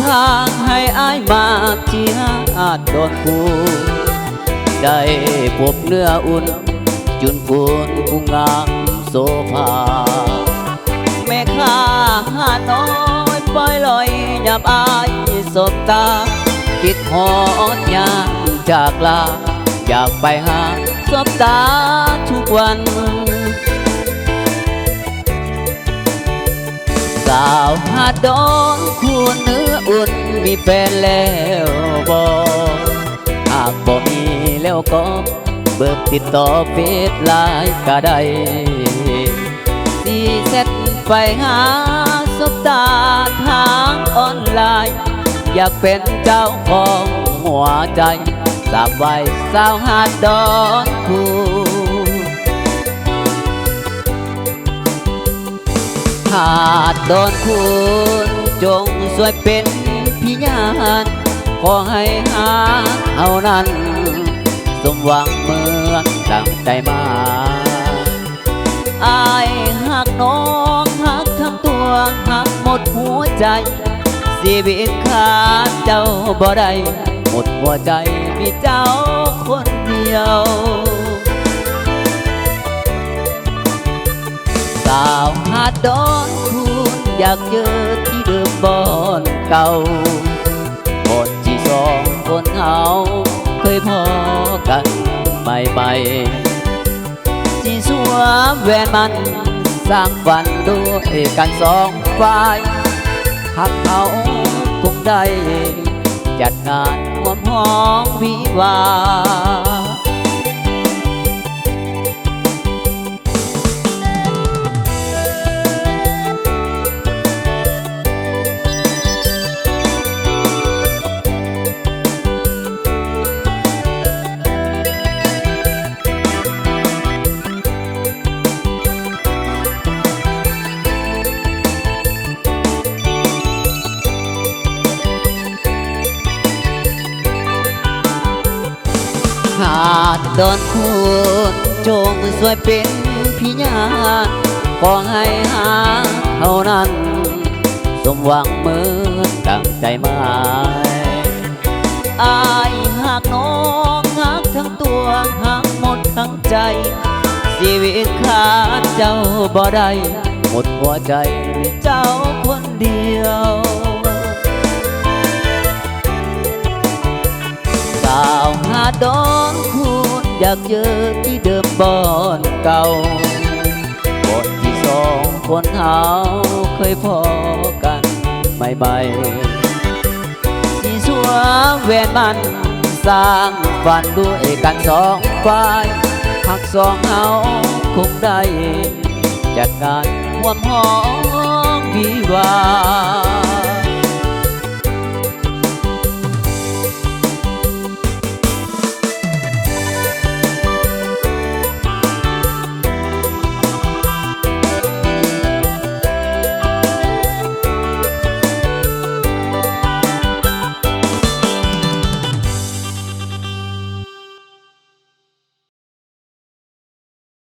ທາງໃຫ້ອ້າຍມາທີ່ຫາດດອນຄູນ ໄດ້ພົບເນື້ອອຸ່ນ ຈຸນຄູນຜູ້ງາມໂສພາ. ແມ່ຄ້າຫາດນ້ອຍປ່ອຍລອຍຍາມອ້າຍສົບຕາ ຄິດຮອດຍາມຈາກລາ ຢາກໄປຫາສົບຕາທຸກວັນ. ສາວຫາດດອນຄູນເນື້ອອຸ່ນ ມີແຟນແລ້ວບໍ່? ຫາກບໍ່ມີແລ້ວກໍ ເບີກຕິດຕໍ່ເຟສລາຍກະໄດ້ ຊິແຊັດໄປຫາສົບຕາທາງອອນລາຍ ຢາກເປັນເຈົ້າຂອງຫົວໃຈ ສາບໄວ້ສາວຫາດດອນຄູນ. ຫາດດອນຄູນ ຈົ່ງຊ່ວຍເປັນພະຍານ ຂໍໃຫ້ຫາກເຮົານັ້ນ ສົມຫວັງເໝືອນຕັ້ງໃຈມາ. ອ້າຍຮັກນ້ອງ ຮັກທັງຕົວ ຮັກໝົດຫົວໃຈ ຊີວິດຂາດເຈົ້າບໍ່ໄດ້ ໝົດຫົວໃຈມີເຈົ້າຄົນດຽວ. ສາວຫາດດອນຄູນ ຢາກເຈີທີ່ເດີມບ່ອນເກົ່າ ບ່ອນທີ່ສອງຄົນເຮົາເຄີຍພໍ້ກັນໃໝ່ໆ ຊິສວມແຫວນໝັ້ນ ສ້າງຝັນດ້ວຍກັນສອງຝ່າຍ ຫາກເຮົາຄົງໄດ້ ຈັດງານຮ່ວມຮ້ອງວິວາ. ຫາດດອນຄູນ ຈົ່ງຊ່ວຍເປັນພະຍານ ຂໍໃຫ້ຫາກເຮົານັ້ນ ສົມຫວັງເໝືອນດັ່ງໃຈໝາຍ. ອ້າຍຮັກນ້ອງ ຮັກທັງຕົວ ຮັກໝົດທັງໃຈ ຊີວິດຂາດເຈົ້າບໍ່ໄດ້ ໝົດຫົວໃຈມີເຈົ້າຄົນດຽວ. ສາວຫາດດອນຄູນ ຢາກເຈີທີ່ເດີມບ່ອນເກົ່າ ບ່ອນທີ່ສອງຄົນເຮົາເຄີຍພໍ້ກັນໃໝ່ໆ ຊິສວມແຫວນໝັ້ນ ສ້າງຝັນດ້ວຍກັນສອງຝ່າຍ ຫາກສອງເຮົາຄົງໄດ້ ຈັດງານຮ່ວມຮ້ອງວິວາ.